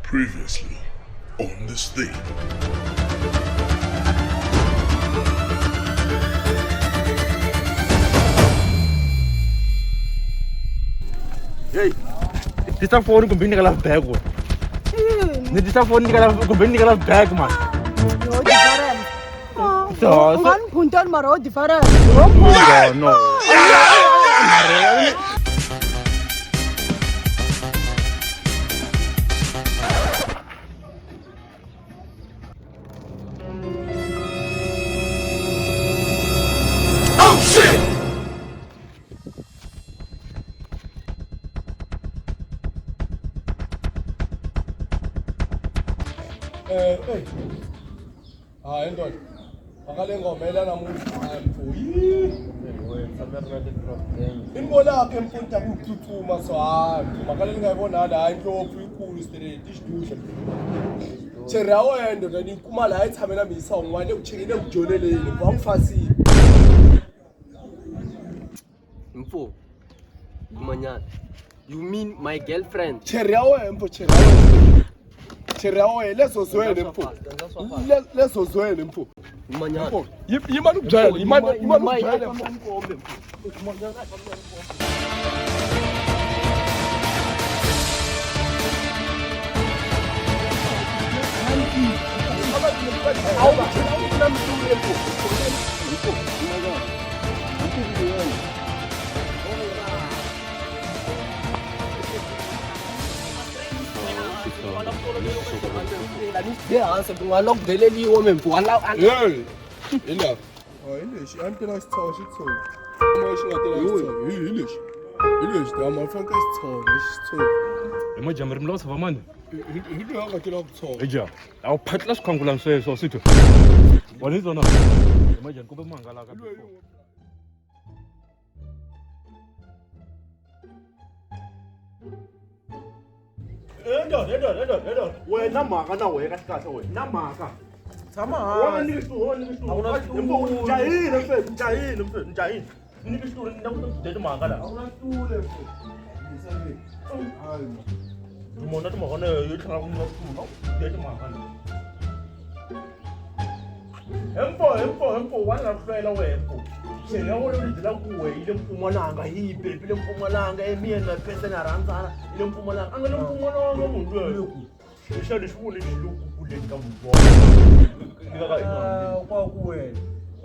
Previously on this thing. Hey, tisa foni kumbe ni nyika love back wena. Ni tisa foni nyika love kumbe ni nyika love back man. Yo different. So, U nga ni phuntani mara wo different. No, no. Eh, hey. Hayi ndoda. Akale ngoma ela namuhla hayi mfo. Inbolakhe mfo kuthuthuma so hayi mfo makale ningayibona la hayi inhlophu inkulu straight isidudla. Cherry ya wena ndoda ni kuma la yi tshamela miyisa un'wana le ku chekile ku dyoneleni mfo angifasile. Mfo, Kumanyana. You mean my girlfriend? Cherry ya wena mfo cherry ya wena. Cherry ya wena lezo zwele mfo. Lezo zwele mfo. Kumanyana. Mfo, yimani ukubyela, yimani yimani ukubyela mfo. Ehansi nga loko deleliwa me mfo ala Hey, hi laha. Hi lexi a ni tela xitshongo xitsongo. Ma xi nga tela xitsongo. Hi hi lexi. Hi lexi ta ma fanele xitsongo xitsongo. Hi majambu ri mi lava tshova mani? Hi hi loyi a nga tela ku tshova. Hi ja. A wu phatla swikhangulani sweswo swi twa. Wa ni twa na? Hi majani kumbe mangalaka before. Ndoda, ndoda, ndoda, ndoda. Wena mhaka na wena kahle kahle wena. Na mhaka. Tshama Wena hansi. ni xitulu, wena ni xitulu. A wu na xitulu. Jahile mfethu, jahile mfethu, jahile. Ni xitulu, ni ku dya timhaka la. A wu na xitulu mfo. Hayi ma. Timona timhaka na yo tlhela ku nyika xitulu. Dya timhaka la. Hempo, hempo, hempo, wa la hlwela wena mfo. Xena wena u dila ku we ile Mpumalanga, hi baby le Mpumalanga, e me and my person a rhandzana ile Mpumalanga. A nga le Mpumalanga munhu loyi. Lexi lexi vule xi le ku kuleni ka munhu wa. Kwa ku wena.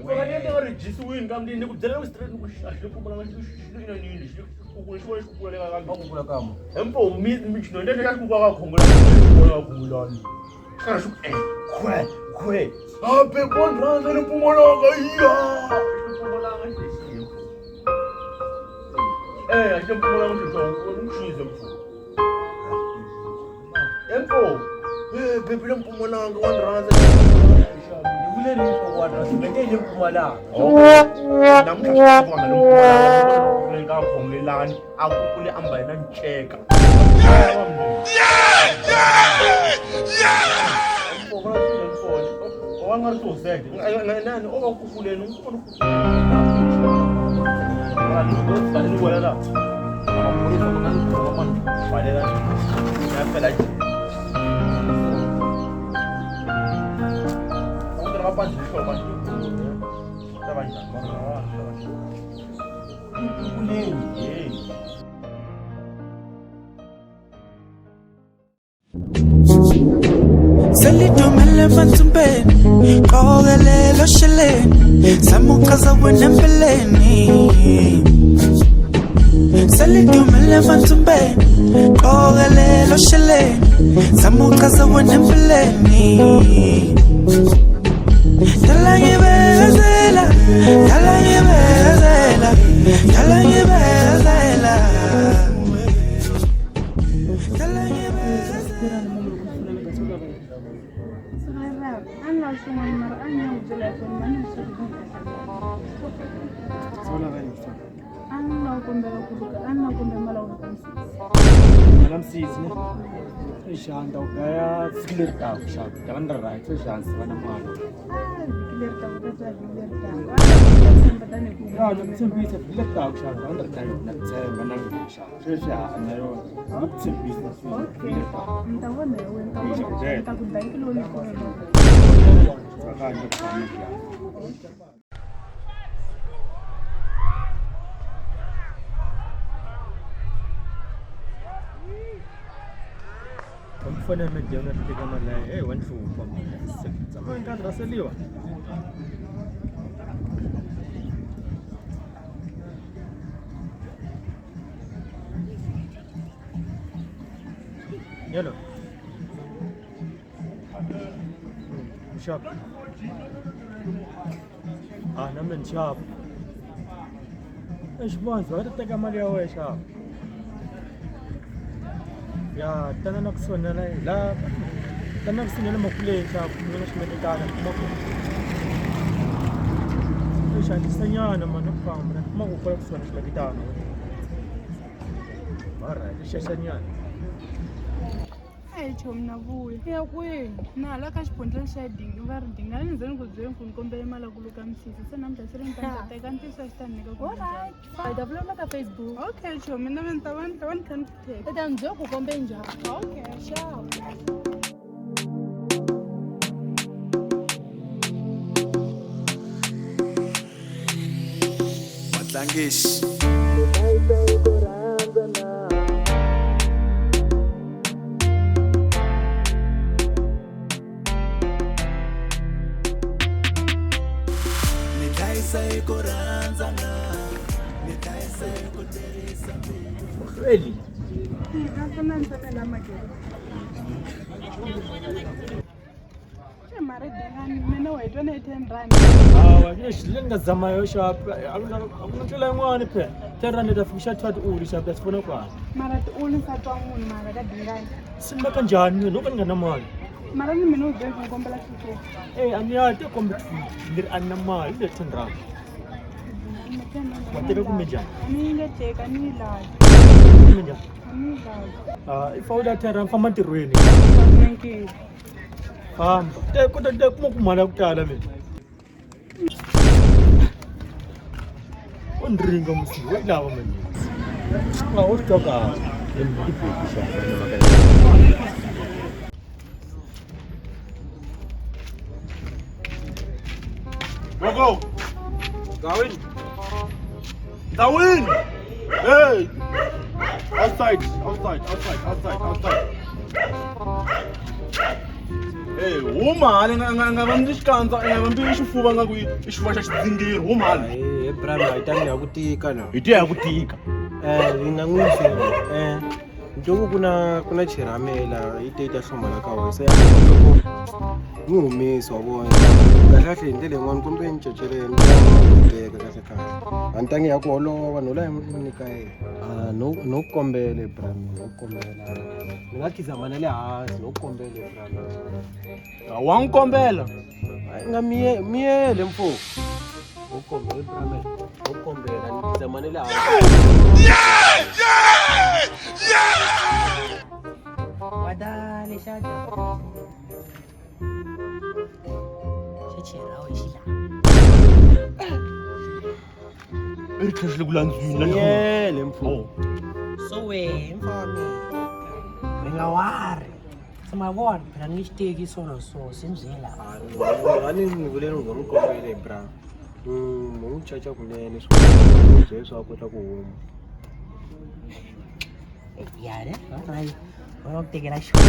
Mfana ni nga rejisiwini kambe ni ku byela ku straight ni ku xi le Mpumalanga xi xi ina nini xi ku xi vona xi ku kula ka Wa ku kula kama. Hempo mi mi xino ndlela xa ku ka khongela ka khongelani. Xana xi ku eh khwe khwe. Ah be bon rhandza le Mpumalanga ya. Mpumalanga xi xi. Eh xi Mpumalanga xi xo ku xize mfo. Hempo eh baby le Mpumalanga wa rhandza. Ni vule rini swa ku wa rhandza? Me nge le Mpumalanga. Namuntlha swi vona le Mpumalanga ka khongelani a ku kule a mbale na nceka. Wa nga ri sosete nani o va ku kuleni u kona ku Selidumele emathumbeni qokelela osheleni samuchaza wena empeleni Selidumele emathumbeni qokelela osheleni samuchaza wena empeleni Dala ngibekezela dala ngibekezela dala ngibekezela Dala ngibekezela A ni lavi swin'wana mara a ni ya n'wi byela hi foni mani leswaku a ni lava kombela ku luka a ni lava kombela mali ya ku luka misisi. Mali ya misisi ne? Exana ni ta ku gaya siku leri taka xana ni ta va ni ri right se xana va na mali. Vhiki leri taka ka bya vhiki leri taka. A ni tshemba tanihi ku Ya, na ku tshembisa vhiki leri taka xava 100 na ku tshemba na mina xava. Sweswi ha na yona. Na ku tshembisa sweswi Okay. vhiki leri taka. Ni ta vona hi wena, ni ta vona. Ni ta ku danki lowu ni kona. Kahle ku fana ya. Mfana media una teka mali ya hey wa nhlupha tshama ni karhi raseliwa. Hello. Sharp. Ah, na mina sharp. Eish vanhu va ta teka mali ya wena sharp. Ya tana na kusuhi na la tana kusuhi na le makuleni sharp ku nga ximeketana kuma ku eish hatlisanyana mani ku famba na kuma ku kwala kusuhi na ximeketana. Alright, xexanyana. A hi chomi na vuya. Ya kwihi? Na hala ka xibondlela xa dingi va ri dingani ni ze ni ku byeli ku ni kombela mali ya ku luka misisi se namuntlha se ri ni ta ni ta teka ntiyiso a xi ta ni nyika ku Alright, hi ta vulavula ka Facebook. Okay chomi na mina ni ta va ni ta va ni kha ni ku text. I ta ni byela ku kombe njhani. Okay. Sharp. Matlangisi. Ni dlayisa hi ku rhandza na ni dlayisa hi ku tirhisa Hlweli. A fana ni tshame la makete. Xe mara dingani mina wa hi twa na hi 10 rand. Hawa, lexi le ni nga zama yo xava a ku na a ku na ndlela yin'wani phela. 10 rand ta fikisa 12 tiulu xava ta swi vona kwala. Mara tiulu nsati wa munhu mara ka dingani. Se ni maka njhani no ka ni nga na mali. Mara ni mina u byeli ku ni kombela 250. Eh, a ni ya te kombe 250 ni ri a ni na mali le 10 rand. Wa teka kumbe njhani? A ni nge teka ni yi lavi. Kumbe njhani? A ni yi lavi. Ah, i fa u la 10 rand famba ntirhweni. A ku na nkingha. Famba. Te kota te kuma ku mali ya ku tala mina. U ni ringa musi, wa yi lava mali. Ah, u swi twa kahle. I beki xava na mhaka leyi. Go. Darwin. Darwin. Hey. Outside, outside, outside, outside, outside. Hey, humani nga nga nga vambi xikandza nga vambi xifuva nga ku i xifuva xa xidzingiri humani. He Bram a yi tani ya ku tika na. Hi tiya ya ku tika. Yi nga n'wi se ntoku ku na ku na chiramela yi te yi ta hlomala ka wena se loko n'wi humesi wa vona kahle kahle hi ndlela yin'wana kumbe ni ceceleni ni teka kahle kahle a ni tangi ya ku holova no la hi n'wi nyika yena. Ah, no no kombele Bram no kombela ni nga khizama na le hansi no kombele Bram. Wa n'wi kombela. Hayi nga miye miyele mfo. No kombela Bram no kombela ni khizama na le hansi. Wadale xaja. Xa cherawo hi xila. I ri tlhela ku landzwini la Miyele mfo. So we mfami. Mi nga wari. Se ma vona phela ni nge xi teki swona so se ni byela. A ni n'wi vuleni ku n'wi kombele Bram. N'wi caca kunene swi n'wi byele swa kota ku huma. Ya ne? Alright. Va ku tekela xona.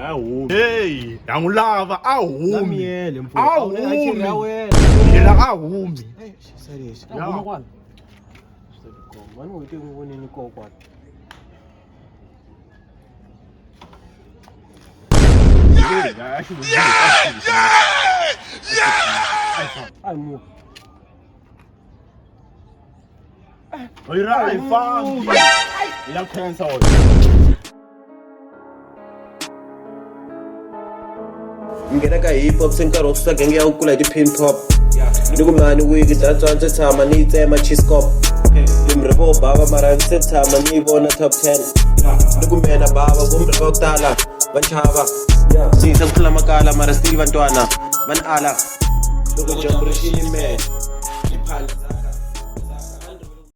A humi. Hey, ya n'wi lava a humi. Miyele mfo. A humi. Ya wena. Yena a humi. Xisa lexi. Ya. Huma kwala. Mani u te n'wi voneni kona kwala. A hi muki. Hi ra a hi fambi. Ya khensa wena. Ni nghena ka hip hop se nkarhi wa ku susa genge ya ku kula hi ti-pin pop ni ku mani wiki datswa ndzi tshama ni yi tsema cheese cop rimri vo bava mara ndzi se tshama ni yi vona top 10 ni ku mena bava vo mri va ku tala va chava ni hisa ku tlula makala mara still vantwana va ni ala. Loko dyambu ri xiyimela.